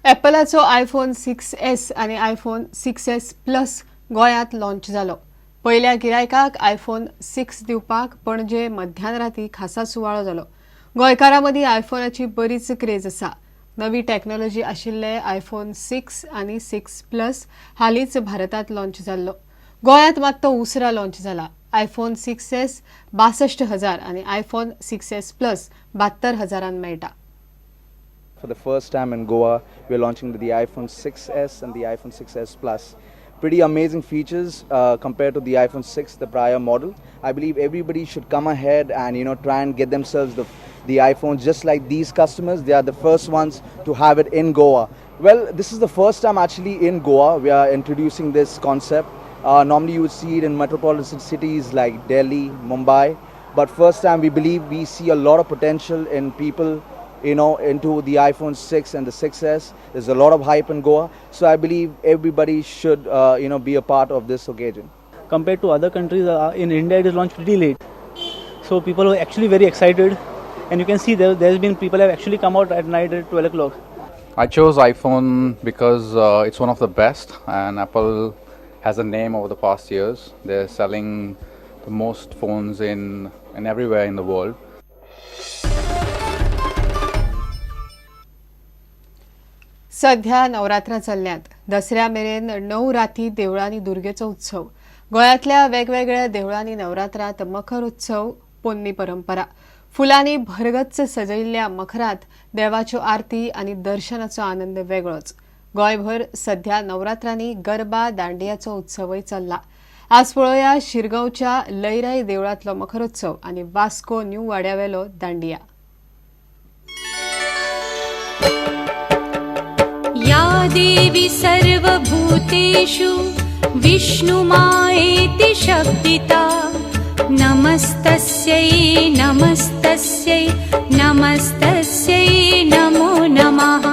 ॲपलाचो iPhone 6s आनी iPhone 6s plus गोंयांत launch जालो. पयल्या गिरायकाक आयफोन 6 दिवपाक पणजे मध्यान राती खासा सुवाळो जालो. गोंयकारां मदीं आयफोनाची बरीच क्रेज आसा. नवी टॅक्नॉलॉजी आशिल्ले आयफोन 6 आनी 6 प्लस हालींच भारतांत लॉन्च जाल्लो. गोंयांत मात तो उसरा लॉन्च जाला. आयफोन 6s 62,000 आनी आयफोन 6s प्लस 72,000 मेळटा. For the first time in Goa, we're launching the iPhone 6s and the iPhone 6s Plus. Pretty amazing features compared to the iPhone 6, the prior model. I believe everybody should come ahead and try and get themselves the iPhones, just like these customers. They are the first ones to have it in Goa. Well, this is the first time actually in Goa we are introducing this concept. Normally you would see it in metropolitan cities like Delhi, Mumbai, but first time we believe we see a lot of potential in people into the iPhone 6 and the 6s. There's a lot of hype in Goa, so I believe everybody should be a part of this occasion. Compared to other countries, in India it is launched pretty late, so people were actually very excited, and you can see there's been people have actually come out at night at 12 o'clock. I chose iPhone because it's one of the best, and Apple has a name over the past years. They're selling the most phones in everywhere in the world. सध्या नवरात्रां चल्ल्यांत. दसऱ्या मेरेन 9 राती देवळांनी दुर्गेचो उत्सव. गोंयांतल्या वेगवेगळ्या देवळांनी नवरात्रांत मखर उत्सव पोन्नी परंपरा. फुलांनी भरगच्च सजयिल्ल्या मखरांत देवाच्यो आरती आनी दर्शनाचो आनंद वेगळोच. गोंयभर सध्या नवरात्रांनी गरबा दांडियाचो उत्सवय चल्ला. आज पळोवया शिरगांवच्या लयराई देवळांतलो मखरोत्सव आनी वास्को न्यू वाड्यावेलो दांडिया. या देवी सर्वभूतेषु विष्णुमायेति शक्तिता नमस्तस्यै नमस्तस्यै नमस्तस्यै नमो नमः.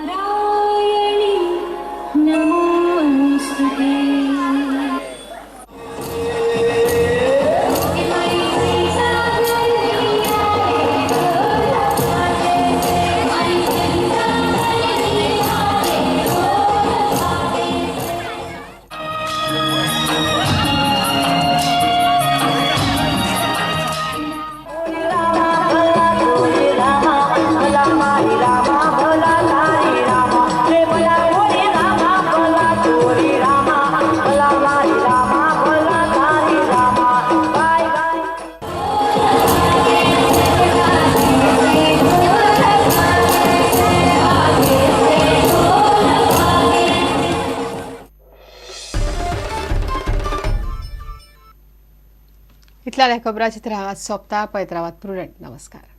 नारायणी नमोऽस्तु. इतल्या खबराचित्र हांगा सोंपता. पळयत रावात प्रुडंट. नमस्कार.